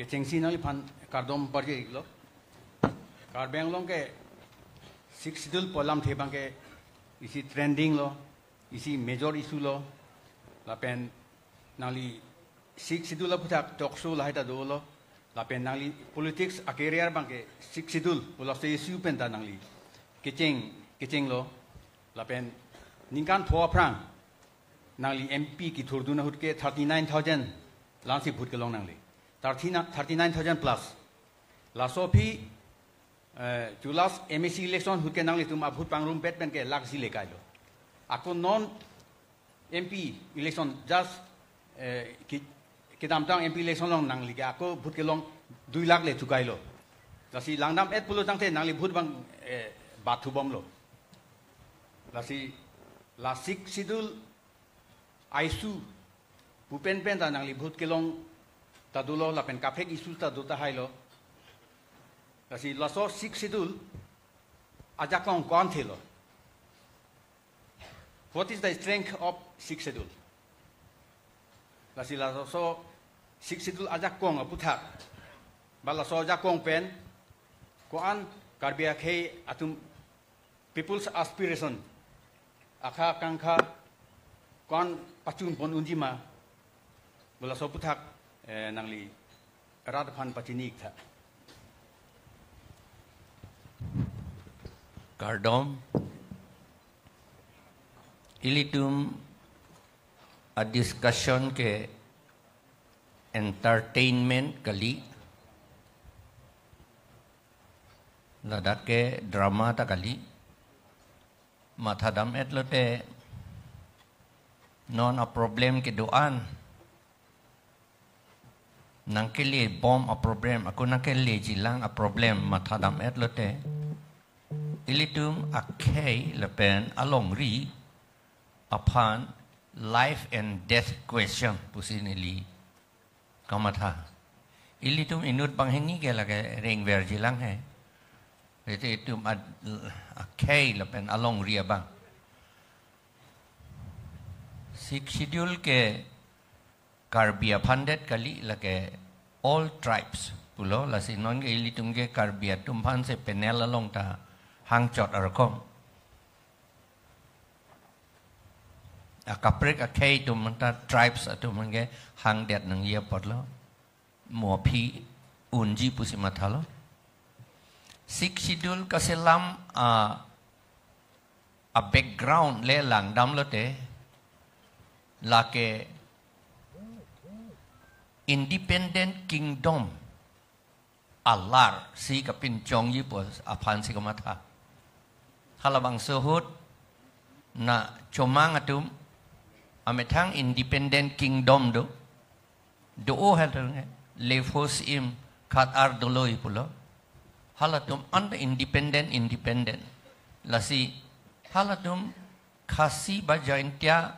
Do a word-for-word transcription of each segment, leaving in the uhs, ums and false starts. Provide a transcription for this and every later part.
Chengsi nangliphan kardom parje iklo. Karbi Anglong ke Sixth Schedule pu alamthe abangke isi trending lo, isi major issue lo. Lapen nangli Sixth Schedule aphuthak talk show lahai ta dolo. Lapen nangli politics a-career abangke Sixth Schedule pu laso issue pen ta nangli kecheng kechenglo. Lapen ningkan pho aphrang nangli M P kethurdun ahut ke thirty-nine thousand langsi vote kelong nangli. Thirty, thirty-nine thousand plus. Laso aphi, eh, chulas M A C election ahut ke nanglitum a-vote pangrumpet pen ke lakh isi le kailo. Ako non M P election just, eh, ki, kedamtang M P election along nangli ke ako vote kelong dui lakh le chukailo. Lasi langdam-et pulo tangte nangli vote abang, eh, bathubomlo. Lasi la Sixth Schedule a-issue pu penpen ta nangli vote kelong ta dolo lapen kaprek issue ta do tahailo. Lasi laso Sixth Schedule ajakong ko-an thelo. What is the strength of Sixth Schedule? Lasi laso Sixth Schedule ajakong aphuthak, ba laso ajakong pen ko-an Karbi akhei atum people's aspiration, akha akankha ko-an pachunpon unji ma, pu laso aphuthak, eh, nangli rat aphan pachini iktha. Kardom. Ilitum a-discussion ke entertainment kali, ladak ke drama ta kali. Mathadam-et lote non a-problem kedo-an, nangkele bom a-problem, ako nangkeleji lang a-problem mathadam-et lote, ilitum akhei lapen alongri aphan life and death question pusi neli kamatha. Ilitum inut banghini ke lake rengverji lang he. Ilitum ad-, akhei lapen alongri abang. Sixth Schedule ke Karbi aphandet kali, lake all tribes pulo, lasi non ke ilitum ke Karbi atum aphansi panel along ta hangchot arkom. Akaprek akhei atum anta tribes atum ke hangdet nangji apotlo. Mo aphi unji pusi mathalo. Sixth Schedule kaselam a, a-background le langdam lote, lake Independent Kingdom alar si kapinchongji pu aphansi kamatha. Halabangso ahut na chomang atum amethang Independent Kingdom do. Do-o hal nge, Lefos Im Khat Ar Doloi pulo. Halatum anta independent, independent. Lasi halatum Khasi ba Jaintia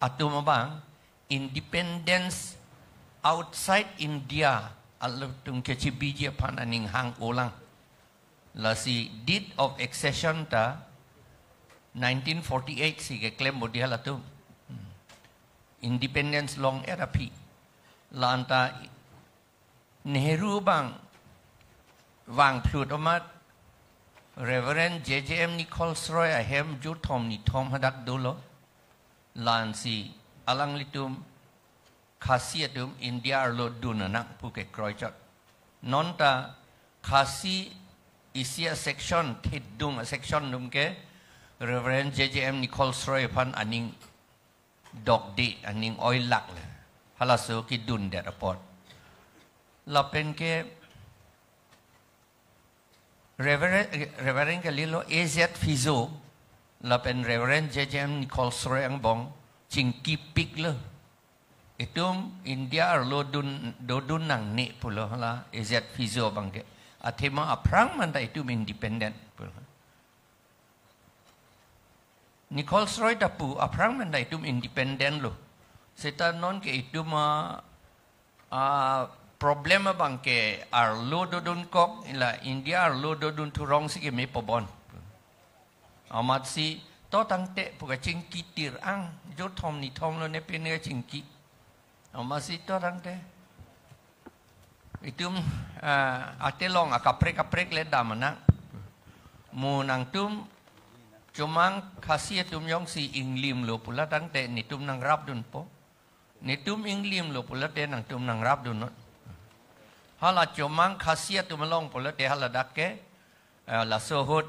atum abang independence outside India alatum kechebiji aphan aning hang-o lang. Lasi deed of accession ta nineteen forty-eight si keklem bodi halatum. Hmm. Independence long-et aphi. La anta Nehru abang vangphlut amat Reverend J J M Nichols Roy ahem jurthom nithom hadak dolo. Lansi alanglitum Khasi atum India arlo dun nang pu kekroichot. Nonta Khasi isi a-section, thidung a-section atum ke Reverend J J M Nichols Roy aphan aning dokde, aning oilak le. Halaso kedundet apot. Lapen ke Reverend, Reverend kalilo A Z Phizo, lapen Reverend J J M Nichols Roy angbong chingkipiklo. Itum India arlo dun, dodun nangne pulo hala A Z Phizo abangke. Athema aphrang manta itum independent pulo. Nichols Roy ta pu aphrang manta itum independent lo. Seta nonke itum a, a problem abangke arlo dodunkok, ila India arlo dodun thurong si keme pobon. Amatsi to tangte pu kachingki tir ang, jurthom nithom lo ne pine kachingki. Amatsi to tangte. Itum, ah, atelong akaprek kaprek le dam anak. Mo nangtum Chomang Khasi atum jongsi inglimlo pulo tangte netum nangrapdunpo. Netum inglimlo pulote nangtum nangrapdun non. Hala Chomang Khasi atum along pulote hala dak ke, eh, laso ahut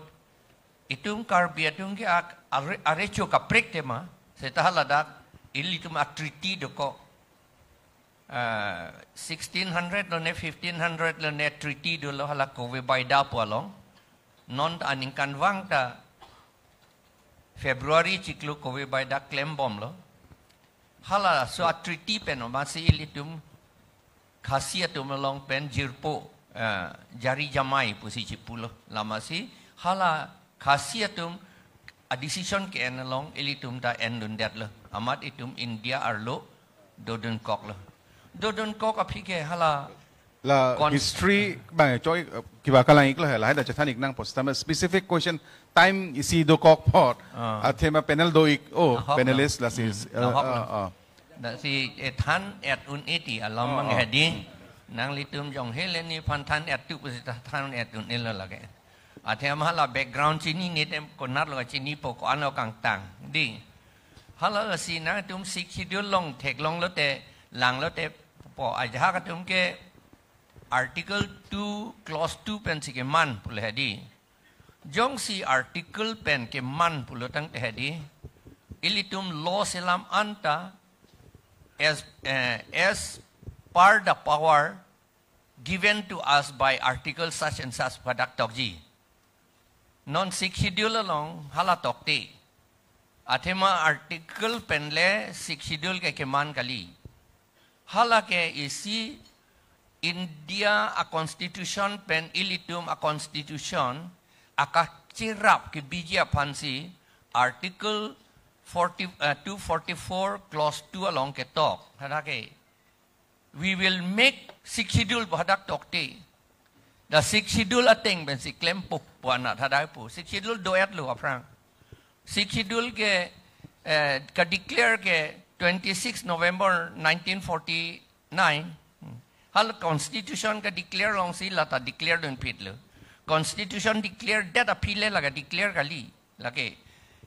itum Karbi atum ke ak-, are, arecho kaprek tema, seta hala dak ilitum a treaty dokok. Ah, sixteen hundred lone fifteen hundred lone treaty dolo hala Kove Baida pu along. Non ta aningkanvang ta February chiklo Kove Baida klembomlo. Halaso a treaty pen amatsi ilitum Khasi atum along pen jirpo, ah, jari jamai pusi chipulo. Lamatsi hala Khasi atum a decision ke-en along ilitum ta endundetlo. Amat itum India arlo dodunkoklo. Dodunkok aphi ke hala La Kon- history bang choi, eh, kiba kalang iklo he, lahai ta chethan ik nangpo, sitame specific question time isi dokok apot. Ah. Athema panel do ik, oh, Ahok, panelist no. lasi, Hmm, eh, ahok, ah, no. ah. Lasi, eh, than-et un-e ti alam Oh, mang oh. hedi. Nanglitum jong hele nephan than-et tu pusi ta than-et un-elo lake. Athema hala background chinine te konatlo chinipo, ko-anlo kangtang. Dei. Hala lasi nangtum Sixth Schedule along theklonglote, langlote, po ajahak atum ke Article two, Clause two pensi keman pulo hedi. Jongsi Article pen keman pulo tangte hedi, ilitum law selam anta as, eh, as per the power given to us by Article such and such pu hadak tokji. Non Sixth Schedule along hala tokte. Athema Article pen le Sixth Schedule ke keman kali. Hala ke isi India a constitution pen ilitum a constitution akachirap kebiji aphansi Article forty, eh, two forty-four Clause two along ketok. Hadak ke, "We will make Sixth Schedule," pu hadak tokte. The Sixth Schedule ateng pensi klempo pu anat hadak pu. Sixth Schedule do-etlo aphrang. Sixth Schedule ke, eh, ka-declare ke twenty-six November nineteen forty-nine. Hmm. Hala constitution ka-declare alongsi lata declare dunphitlo. Constitution declare det aphi le la ka-declare kali. Lake,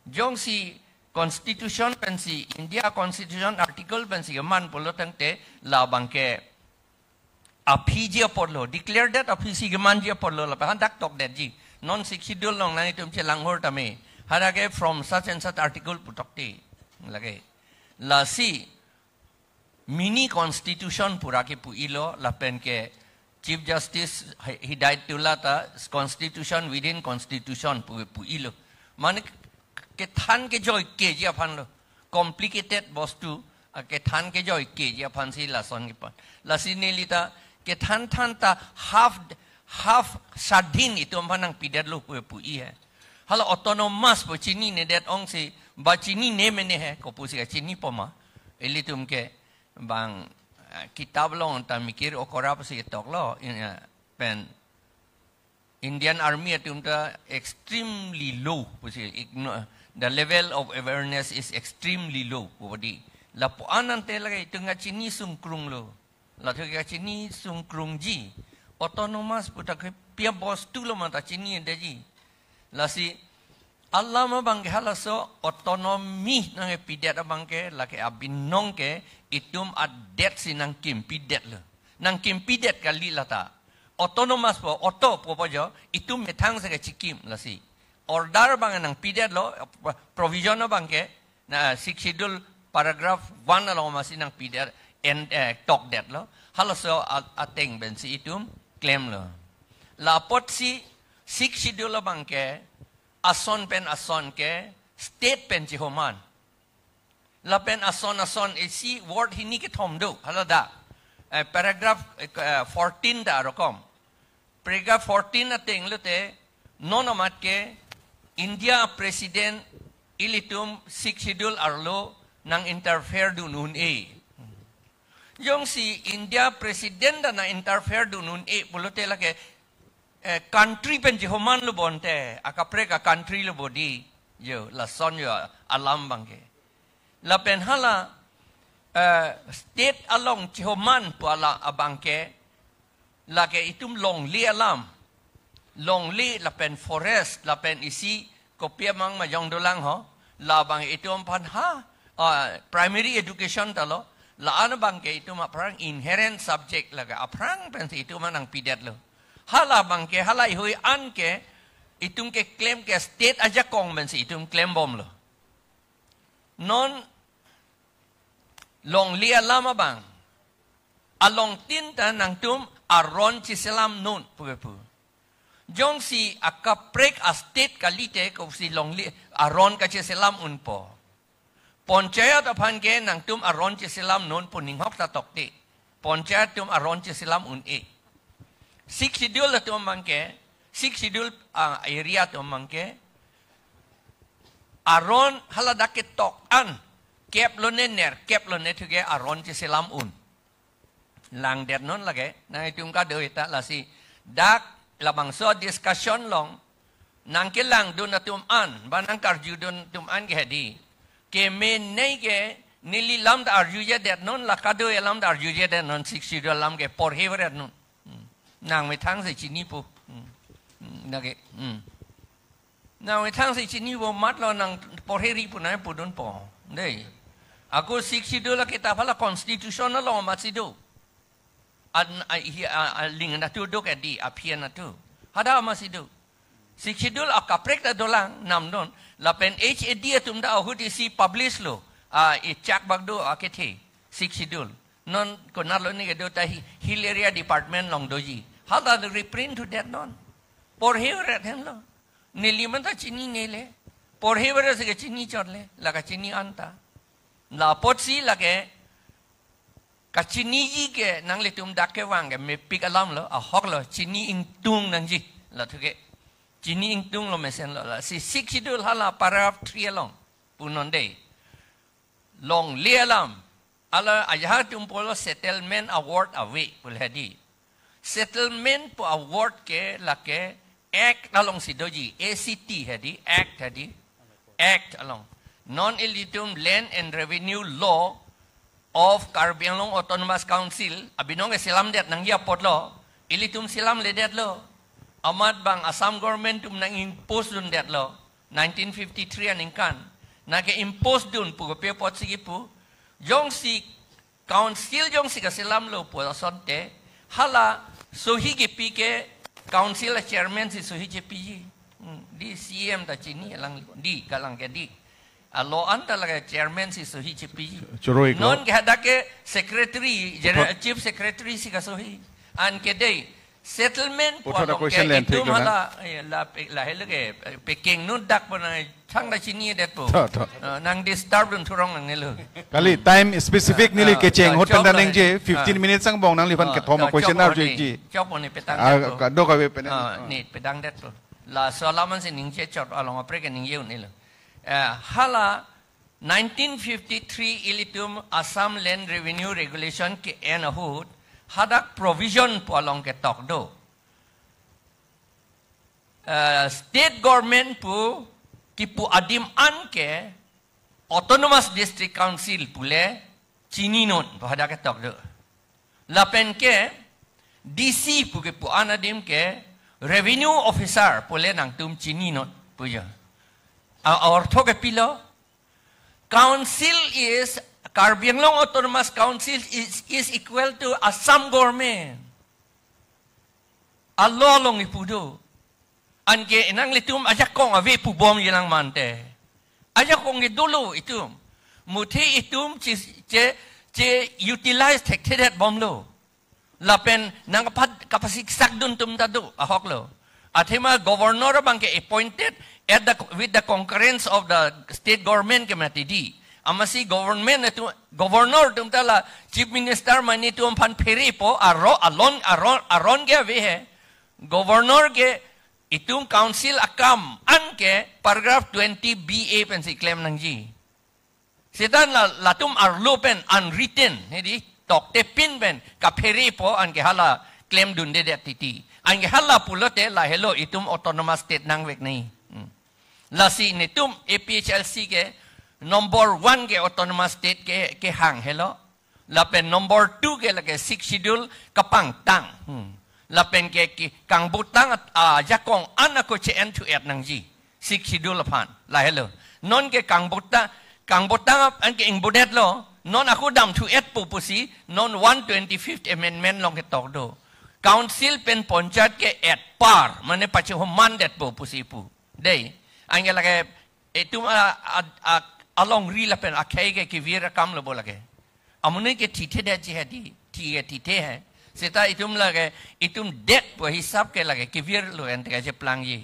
jongsi constitution pensi, India constitution article pensi keman pulo tangte labang ke aphiji apotlo, declare det aphisi kemanji apotlo, lapen hadak tokdetji. Non Sixth Schedule along nanglitum chelang hor tame. Hadak ke from such and such article pu tokte. Lake, lasi mini constitution pura kepu-ilo, lapen ke Chief Justice Hi-, Hidayatullah ta constitution within constitution pu, pu-ilo. Mane kethan kejoikeji aphanlo. Complicated bostu, a kethan kejoikeji aphansi lason kepan. Lasi neli ta kethan than ta half, half swadhin itum aphan nangpidetlo pu, pu-i he. Hala autonomous pu chininedet ongsi, ba chinine mene he, kopusi kachinipo ma. Ilitum ke bang, eh, kitab along ta Mikir Okora pusi toklo, in, eh, pen Indian Army atum ta extremely low pusi, igno-, the level of awareness is extremely low pu di. Lapu-an ante lake itum kachini sungkrunglo. Latum kachini sungkrungji. Autonomous pu ta ke pia bostulo ma ta chinidetji. Lasi alam abang ke halaso autonomy nangkepidet abang ke lake abinong ke itum adetsi nangkimpidetlo. Nangkimpidet kali lata. Autonomous pu, auto pu pu jo, itum methang si kachikim lasi. Order abang nangpidetlo, provision abang ke, na Sixth Schedule paragraph one along masi nangpidet, en, eh, tokdetlo. Halaso a-, ateng pensi itum klemlo. Lapotsi Sixth Schedule abang ke, ason pen ason ke state pen chihoman. Lapen ason ason isi word hini kethom do, hala dak. Eh, paragraph, eh, fourteen ta rokom. Paragraph fourteen ateng lote, non amat ke India President ilitum Sixth Schedule arlo nang-interfere dun un-e. Jongsi India President ta nang-interfere dun un-e pulote lake, eh, country pen chihomanlo bonte, akaprek a-country lo bodi, jo, lason jo alam abang ke. Lapen hala, eh, state along chihoman pu ala abang ke, Lake itum longle alam. Longle lapen forest, lapen isi kopi amang majong dolang ho. Labang itum aphan ha, ah, primary education ta lo. La-an abang ke itum aphrang inherent subject lake aphrang pensi itum nangpidetlo. Hala abang ke, hala ihui an ke, itum keklem ke state ajakong pensi itum klembomlo. Non longle alam abang. Along tin ta nangtum aron chiselam non puke pu. Jongsi akaprek a-state kalite kosi longle aron kachiselam unpo. Panchayat aphan ke nangtum aron chiselam non pu ninghok ta tokte. Panchayat atum aron chiselam un-e. Sixth Schedule atum abang ke, Sixth Schedule, ah, area atum abang ke, aron haladak ketok an, kep lone nerkep lone thu ke aron chiselam un. Langdet non lake, nanglitum kadoi ta lasi, dak labangso discussion along, nangkelangdun atum an, ba nangkarjudun atum an ke hedi. Keme nei ke, neli lam ta arjujedet non, la kadoi alam ta arjujedet non, Sixth Schedule alam ke porheveret non. Hmm. Nangmethang si chinipo. Hmm. Hmm. Nake. Hmm. Nangmethang si chinipo matlo nang porheri pu nangpudunpo. Dei. Ako Sixth Schedule akitap hala constitution along amatsi do. An, a, hi, a, a, ling natu do ke di, aphian natu. Hadak amatsi do. Sixth Schedule akaprek ta dolang, namdon. Lapen H A D atum ta ahut isi publish lo. A, ichak bak do akethe. Sixth Schedule. Non konatlo ni kedo ta hi-, Hill Area Department along doji. Hala reprint thudet non. Porheveret henlo. Neli man ta chininele. Porheveret si kechini chotle. La kachini anta. La apotsi lake kachiniji ke nanglitum dak kevang ke mepik alam lo, ahok lo, chini ingtung nangji. La thu ke. Chini ingtunglo mesenlo. Lasi Sixth Schedule hala paragraph three along. Pu non dei. Longle alam. Hala ajahak atum pulo settlement award ave pu le hedi. Settlement pu award ke lake act alongsi doji, A C T hedi, act hedi, act along. Non ilitum Land and Revenue Law of Karbi Anglong Autonomous Council, abinong ke selamdet nangji apotlo, ilitum selamledetlo. Amat bang Assam government atum nang-impose dundetlo, nineteen fifty-three aningkan. Nang ke-impose dun pu kopi apotsi kipu. Jongsi council jongsi kaselamlo pu asonte, hala sohi kepi ke council a-chairman si sohi chepiji. Hmm, di C M ta chini alang di kalang ke di. Alo anta lake chairman si sohi chepiji. Choroi ko. Non ke hadak ke secretary, general, Pho- chief secretary si kasohi. An ke dei, settlement Putho pu ta along question ke len itum thik lo na. Hala, eh, la pe-, lahelo ke, eh, pekeng nun dak pu nang thang ta chinidetpo. Tho, tho. Ah, nang disturb dun thurong nangnelo. Kali time specific neli Ah, kecheng ah, hot chok penta lo nangji, he. Fifteen Ah. minutes angbong nangliphan Ah, kethom ah, a-question chok lo arju ni. ji. Chok lo ni petang Ah, detpo. Ka-, do kave penen. Ah, Ah. ni petang detpo. Laso alam ansi ningje chot along apre ke ningje un-elo. Eh, hala nineteen fifty-three ilitum Assam Land Revenue Regulation ke-en ahut hadak provision pu along ketok do. Eh, state government pu kipu adim an ke Autonomous District Council pule chininon pu hadak ketok do. Lapen ke D C pu kipu an adim ke revenue officer pule nangtum chininon pu jo. A, ortho ke pilo? Council is, Karbi Anglong Autonomous Council is, is equal to Assam government. Alo along ipu do. Anke nanglitum ajakong ave pubomji lang mante. Ajakong ke dolo itum. Muthe itum che, che, che utilize thekthedetbomlo. Lapen nang kapat, kapasiksak dun atum ta do, ahok lo. Athema governor abang ke appointed at the, with the concurrence of the state government ke mati di. Amatsi government atum, governor atum ta la chief minister mane atum aphan pherepo, aro, alon, aron, aron ke ave he. Governor ke itum council akam an ke paragraph twenty B A pensi klem nangji. Seta la, latum arlo pen unwritten, hedi, toktepin pen kapherepo anke hala klem dundedet titi. Anke hala pulote lahelo itum autonomous state nangvek nai. Hmm. Lasi netum A P H L C ke number one ke autonomous state ke, kehang helo. Lapen number two ke lake Sixth Schedule kapangtang. Hmm. Lapen ke, ke kangbotang at-, ajakong an ako che-en thu-et nangji. Sixth Schedule aphan. Lahelo. Non ke kangbota-, kangbotang ap-, an ke ingbodetlo. Non ako dam thu-etpo pusi, non one twenty-fifth Amendment along ketok do. Council pen panchayat ke at par, mane pachehomandetpo pusi pu. Dei, anke lake itum a, a, a, alongri lapen akhei ke kevir akam lo bo lake. Amonit ke thithedetji hedi, thi ke thithe he. Seta itum lake, itum det pu hisap ke lake kevirlo ente kacheplangji.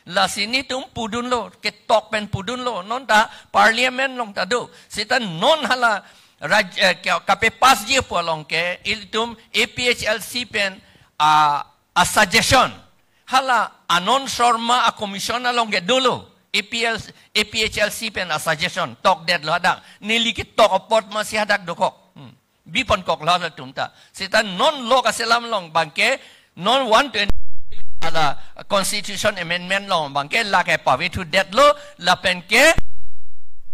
Lasi netum pudunlo, ketok pen pudunlo, non ta parliament along ta do. Seta non hala raj-, eh, ke-, kapepassji pu along ke, ilitum A P H L C pen, a, a suggestion. Hala Anand Sharma a commission along ke dolo. A P L, A P H L C pen a suggestion. Tokdetlo hadak. Neli ketok apot masi hadak dokok. Hmm. Biponkoklo halatum ta. Seta non lo kaselam along abangke non one twenty hala constitution amendment along abangke lake pavethudetlo lapen ke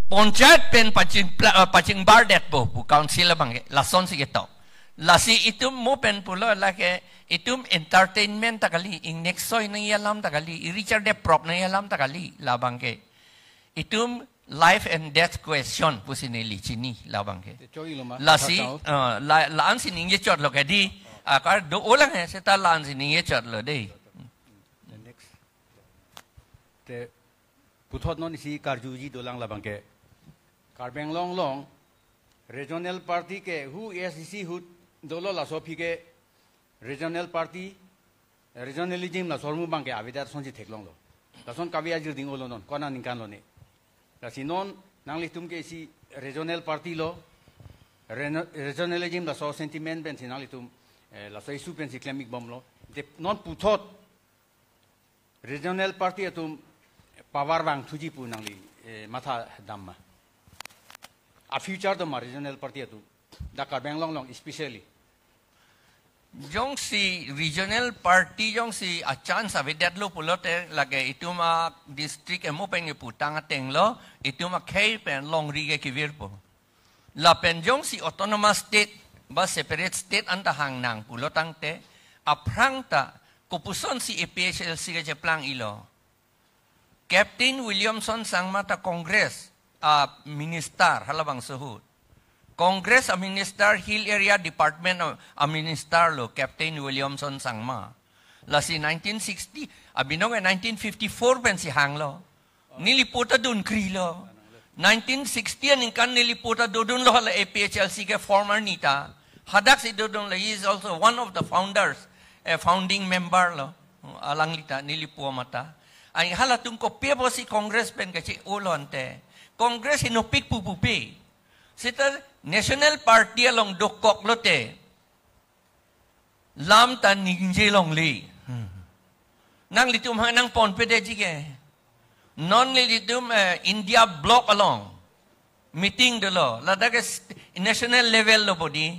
panchayat pen paching pla-, pachingbardetpo pu council abangke. Lasonsi ketok. Lasi itum mo pen pulo lake itum entertainment ta kali, ingnek soi nangji alam ta kali, i-recharge prop nangji alam ta kali, labangke. Itum life and death question pusi neli chini labangke. Te choi lo ma, Lasi, kacau. Eh, la, la-ansi ningjechotlo ke di, akar do-olang he, seta la-ansi ningjechotlo dei. The next. Te puthot non isi karjuji dolang labangke. Karbi Anglong along regional party ke hu A I C C ahut dolo laso aphi ke regional party, regionalism laso ahormu abangke avedet asonsi theklonglo. Lason kave ajir ding-olo non, konat aningkan lo ne. Lasi non nanglitum ke isi regional party lo, reno-, regionalism laso sentiment pensi nanglitum, eh, laso issue pensi klem-ikbomlo. Te non puthot regional party atum power vangthuji pu nangli, eh, matha dam ma? A future do ma regional party atum? Dak Karbi Anglong along especially. Jongsi regional party jongsi a chance avedetlo pulote lake itum a district amo pen keputang atenglo, itum akhei pen longri ke kevirpo. Lapen jongsi autonomous state ba separate state anta hangnang pulo tangte, aphrang ta kopusonsi A P H L C kacheplang-ilo. Captain Williamson Sangma ta Congress a minister halabangso ahut. Congress a minister, Hill Area Department a, a minister lo Captain Williamson Sangma. Lasi nineteen sixty, abinong ke nineteen fifty-four pensi hanglo. Neli po ta dunkrilo. Nineteen sixty aningkan neli po ta dodunlo hala A P H L C ke former neta. Hadaksi dodunlo, he is also one of the founders, a founding member lo. Alangli ta neli po mata. Ai halatum kopi apotsi Congress pen kache-olo ante. Congress inutpik pu pupe. Seta National Party along dokok lote lam ta ningje longle. Hmm. Nanglitum ha nangponpedetji ke. Non nelitum, eh, India bloc along meeting dolo. Ladak ke st-, national level lo bodi.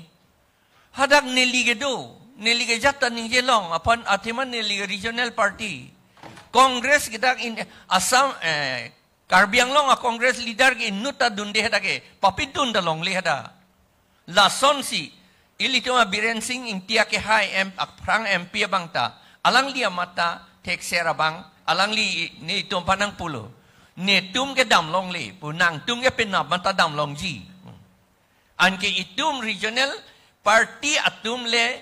Hadak neli kedo, neli ke ajat ta ningje long, aphan athema neli ke regional party. Congress ke dak in Assam, eh, Karbi Anglong a Congress leader ke inut ta dunde hadak ke, papidun ta longle hadak. Lasonsi, ilitum a Biren Singh Ingti akehai M-, aphrang M P abang ta, alangli amat ta thekser abang, alangli netum aphan nangpulo. Netum ke dam longle, pu nangtum ke penap amat ta dam longji. Anke itum regional party atum le,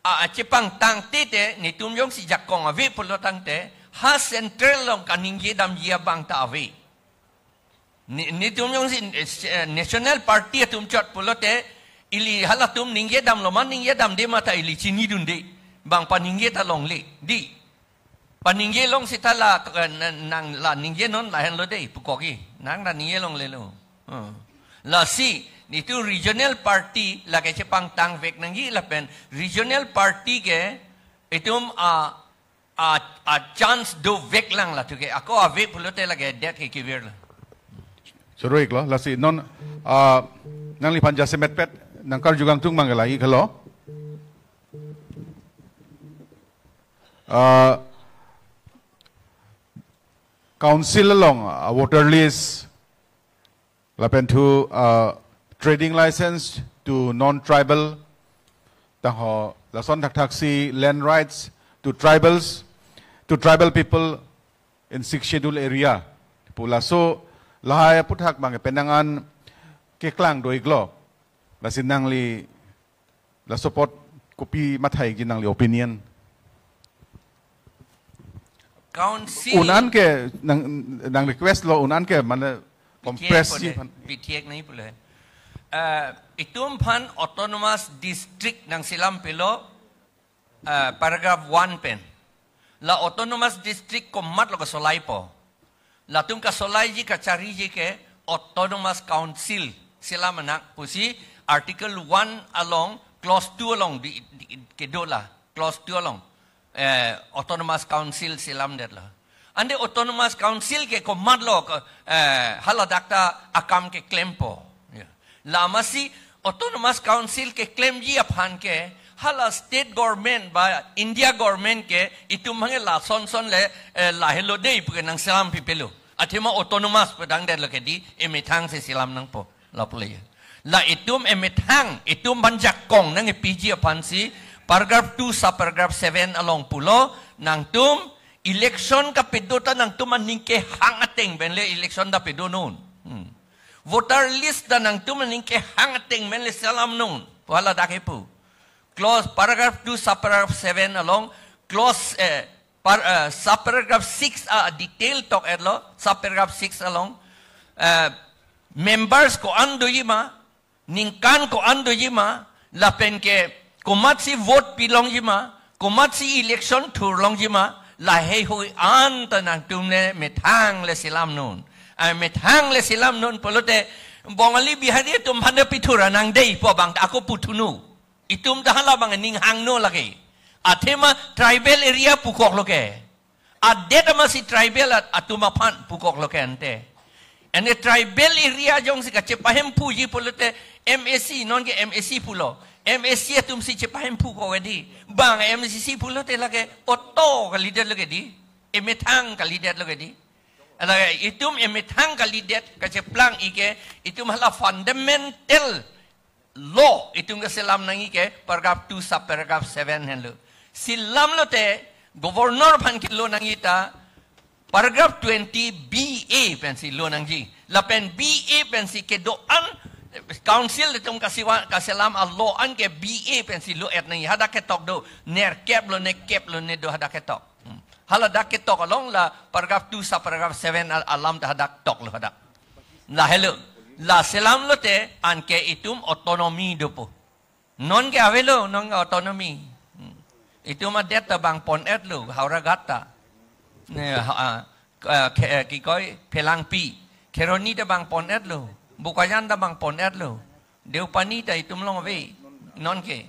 a, achepangtang tete, netum jongsi jakong ave pulo tangte, ha central along kaningje damji abang ta ave. Ne-, netum jongsi, eh, national party atum chot pulote, ili halatum ningje damlo ma ningje damde ma ta ili chinidunde. Bang paningje ta longle, di. Paningje long seta la, eh, na-, nang la ningje non lahenlo dei, pukok-i. Nang la ningje longlelo. Hmm. Lasi, netum regional party lake chepangtangvek nangji lapen regional party ke itum a, a, a chance doveklang la thu ke. Ako ave pulote lake det ke kevirlo. Surik lo, lasi non, ah, nangliphan jasemetpet nangkarju kangtung mang ke lake helo. Ah, council along, ah, voter list, lapen thu, ah, trading license to non-tribal, tangho Lason thakthaksi land rights to tribals, to tribal people in sixth schedule area pu laso lahai aputhak abang penang an keklang do-iklo. Lasi nangli laso apot kopi mathai-ikji nangli opinion? Council. Un-an ke nang, nang request lo, un-an ke mane P T A compress pone, ji aphan. P T A nai pule. Eh, itum aphan autonomous district nangselampi lo, eh, paragraph one pen. La autonomous district komatlo kasolaipo? Latum kasolaiji kachariji ke autonomous council selam nang pusi article one along clause two along di, di, kedo la clause two along, eh, autonomous council selamdetlo. Ante autonomous council ke komatlo ke, eh, hala dakta akam keklempo. Ya. Lamasi autonomous council keklemji aphan ke hala state government ba India government ke itum hangke lason son le, eh, lahelo dei pu ke nangselampi pelo. Athema autonomous pu dangdetlo ke dei, emethang si selam nangpo. Lapu le. La itum emethang, itum aphan jakong nangkepiji aphansi paragraph two subparagraph seven along pulo, nangtum election kapedo ta nangtum aning kehang ateng pen le election ta pedonun. Hmm. Voter list ta nangtum aning kehang ateng pen le selamnun pu hala dak kepu. Clause paragraph two subparagraph seven along clause, eh, par, eh, subparagraph six a detail tok-etlo, subparagraph six along, eh, members ko-an doji ma, ningkan ko-an doji ma, lapen ke komatsi vote pilongji ma, komatsi election thurlongji ma, laheihui anta nangtum le methang le selamnun. Ai methang le selamnun pulote Bongali Bihari atum aphan ta pithur nang dei pu abang ako puthunu. Itum ta hala abang aning hangno lake. Athema tribal area pukoklo ke. Adet amatsi tribal at-, atum aphan pukoklo ke ante. Ante tribal area jongsi kachepahemphuji pulote M A C, nonke M A C pulo. M A C atumsi chepahemphu ko ke dei. Bang M A C pulote lake auto kalidetlo ke dei. Emethang kalidetlo ke dei. Lake itum emethang kalidet kacheplang-ik ke itum hala fundamental law itum kaselam nangji ke paragraph two subparagraph seven henlo. Selamlote governor aphan kelo nangji ta paragraph twenty B A pensi lo nangji. Lapen B A pensi kedo-an council itum kasiwa-, kaselam a-law an ke B A pensi lo-et nangji. Hadak ketok do, nerkep lone, kep lone do hadak ketok. Hmm. Hala dak ketok along la paragraph two subparagraph seven al-, alam ta hadak toklo hadak. Lahelo. La selamlote anke itum autonomy dopo. Nonke avelo, nonke autonomy. Hmm. Itum adet ta bang pon-etlo, Howraghat ta. Ne, ha, ah, eh, ke, eh, ki koi, Phelangpi. Kheroni ta bang pon-etlo. Bokajan ta bang pon-etlo. Deopani ta itum along ave. Nonke.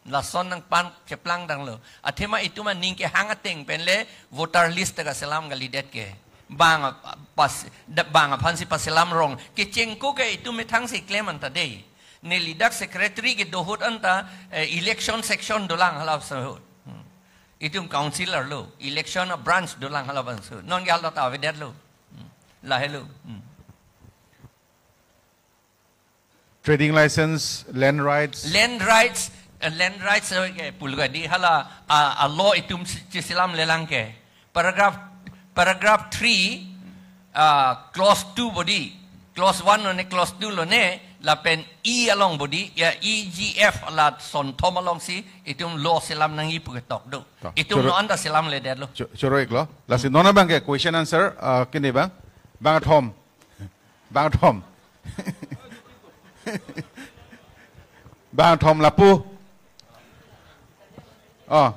Lason nangphan cheplangdanglo. Athema itum aning kehang ateng pen le voter list ta kaselam kalidet ke. Bang, ah, pas, da-, bang aphansi paselam rong. Kechengko ke itum methangsi klem anta dei. Neli dak secretary kedo ahut anta, eh, election section dolang hala ahut. Hmm. Itum councillor lo, election a-branch dolang hala ahut. Nonke hala ta avedetlo. Hmm. Lahelo. Hmm. Trading license, land rights. Land rights, eh, land rights, eh, ke pulga dei hala, ah, a-law itum si-, chiselamlelang ke. Paragraph, paragraph three, ah, clause two bodi, clause one lone, clause two lone, lapen E along bodi, ya E G F la sonthom alongsi itum law selam nangji pu ketok do. To, itum choro-, non anta selamledetlo. Cho-, choro-iklo. Lasi non abang ke question answer, ah, kene bang, bang thom. Bang thom. Bang thom lapu. Oh.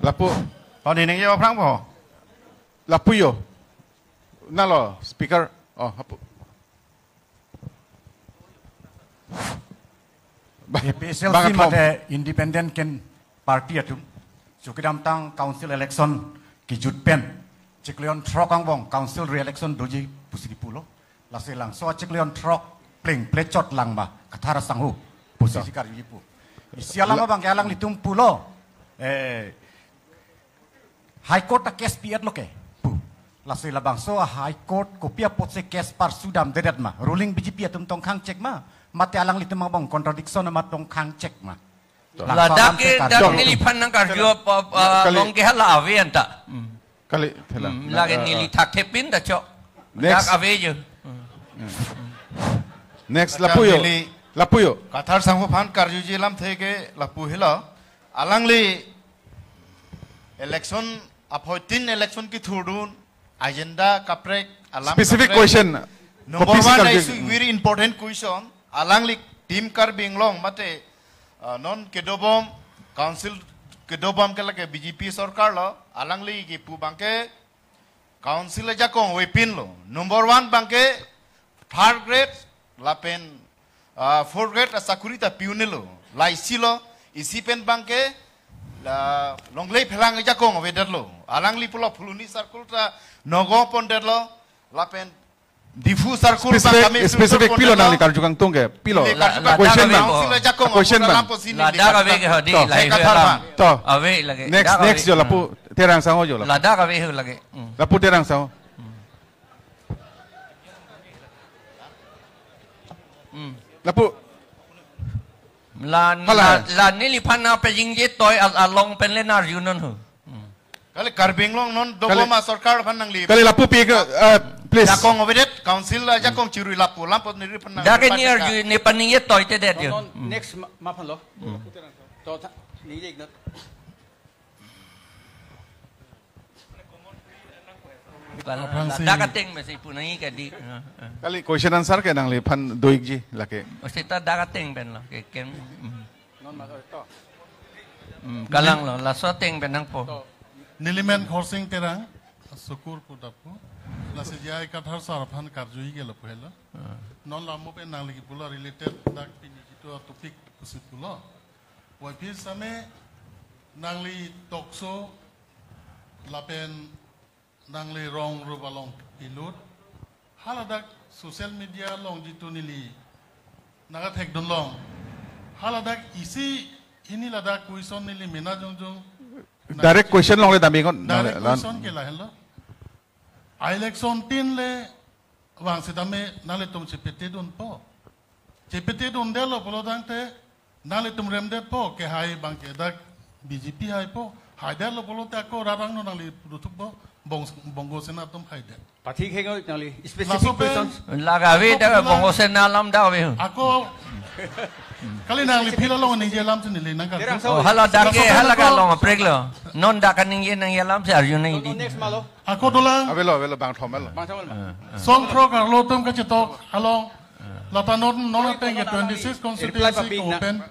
Lapu. Tony neng yo phrang po. Lapu yo. Nalo speaker. Oh, hapu. Ba-, A P H L C bang thom. Mate independent ken party atum. Chukidamtang council election kejut pen chiklo jon throk angbong council re-election doji pusi kipulo. Lasi labangso chiklo jon throk pleng plechot lang ma, kathar asangho pusi, so, si karjuji pu. Isi alam la- abang ke alanglitum pulo. Eh, High Court ta case pi-etlo ke pu. Lasi labangso a-High Court kopi apotsi case parsudamdedet ma? Ruling B J P atum tong khangchek ma? Mate alanglitum angbong contradiction amat tong khangchek ma? Ladak ke dak neliphan nangkarju apa, apa, kali, long ke hala ave anta. Hmm. Kali, thela. Hmm, na, lagi, eh, neli eh, thakthepin ta chok. Next. Dak ave jo. Next, lapu jo. Neli lapu jo. Kathar sangho aphan karjuji alamthe ke lapu helo. Alangli election, aphoitin election kethurdun, agenda kaprek, alam specific kaprek. Question. Number kopisi one, karju? Is very important question. Alangli Team Karbi Anglong mate, uh, non kedobom, council kedobom ke lake B J P sorkar lo, alangli kipu abangke council ajakong avepinlo. Number one abangke third grade lapen, ah, fourth grade asakuri ta pi-un-elo. Laisilo, isi pen abangke la longle phelang ajakong avedetlo. Alangli pulo Phuloni circle ta nogo pondetlo. Lapen Diphu circle specific, abang kami specific pilo pondetlo. Nangli karju kangtung ke, pilo. Neli la, karju la, kangtung. Question ladak ave abang. Council ajakong question abang. Apot alam apotsi neli ladak ave karju ke hadi, kangtung. Lahai. Saya kata alam. Toh. Ave lagi. Next, dak next ave. Jo lapu, hmm, Terang sangho jo lapu. Ladak ave ho lagi. Hmm. Lapu Terang sangho. Hmm. Lapu. La, hala, la, la neliphan nangpajingje toi al-, along pen le nangarjunon ho. Hmm. Kali Karbi Anglong non, kali, dobom asorkar aphan nangli. Kali lapu pi ke, eh, please. Jakong avedet, council ajakong chirui lapu, lampot neliphan nang. Dak ke ni patika. Arju, nepaningje toitedet jo. Non, non, hmm, next ma, ma aphan lo. Hmm. To tha, ni lek na. Aphrangsi. Ladak ateng mesi punai kadi. Kali question answer ke nangliphan doikji lake. O seta dak ateng pen lo ke ken. Hmm. Non ma to. Hmm, kalang lo, laso ateng pen nangpo. To. Nelimen Khorsing Terang, Sukur pu dapu. Lasi J I Kathar sir aphan karjuji ke lapu helo. Ah. Non lamu pen nangli kipulo related dak pini jitu topic pusi pulo. Waiphi same nangli talk show lapen nangli rong rup along pilut. Haladak social media along jitu neli nangkathekdun long. Haladak isi hini ladak question neli mena jongjong. Direct question longle dambi ngon. Direct question ke lahelo. Election tin le vang setame nanglitum chepetedunpo. Chepetedundetlo pulo tangte nanglitum remdetpo, kehai abangke dak B J P haipo. Haidetlo pulote ako rat angno nangli puduthukpo, Bong-, Bongo Sena atum haidet. Pathik hengo nangli specific laso pen questions. Laga ave ako dak bilang Bongo Sena alam dak ave. Ako kali nangli phila long ningje alam si neli nangkar. Terang Oh, sangho. Hala dak ke, laso pen hala ako kalong apreklo. Non dak kaningje nangji alam si arju nang No, no, di. Next malo. Ako dolang. Avelo, avelo, bangthom avelo. Bangthom avelo. Ah, ah. Songthrok arlo atum kachetok along. Ah. Lata non, non ateng ke twenty-six constituency ko open,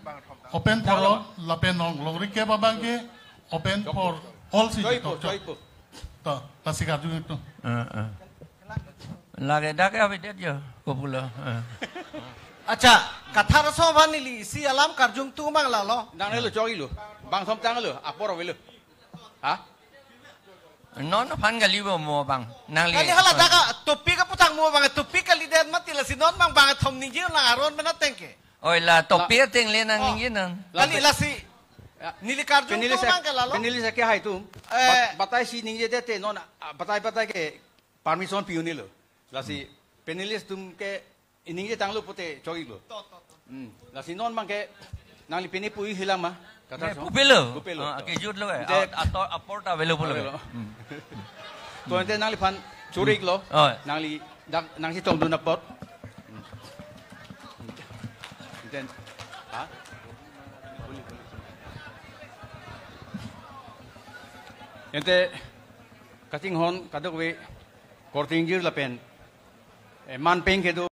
open for all, lapen non longri ke abangke open for all si Choipo, chetok. Choipo. To, lasi karju itu. Ah, ah. Lake dak ke avedet jo, kopulo. Ah. Accha, Kathar sir aphan neli isi alam karjungtung mang lalo. Nanglelo choklo. Bangthom tanglo, apor avelo. Ha? Non aphan kali bo mo abang. Nangli. Kali hala dak ke topic kapu thang mo abang, topic kalidet mati lasi non abang bangthom ningje lang aron mena ateng ke. Oi la topic la ateng le nang Oh. Ningje non. La Kali pe- lasi. Ya. Neli karjungtung Panelist mang ke lalo. Panelist ke hai atum. Eh. Bat-, batai si ningjedet te non, ah, batai batai ke permission pi-un-elo. Lasi Hmm. Panelist atum ke iningje tanglo pute choklo. To, to, to. Hmm. Lasi non abangke nangli pini pu-i hilang ma? Kathar sir. Pupelo. Pupelo. Ah, to. Kejut lo eh. Ante At-, ator apor ta avelo pulo. Avelo. Hmm. To ante nangliphan choriklo. Oh. Nangli dak nangchetongdun apot. Hmm. Ante, ha? Ante kachinghon kadokave korte ingjir lapen, eh, man pen kedo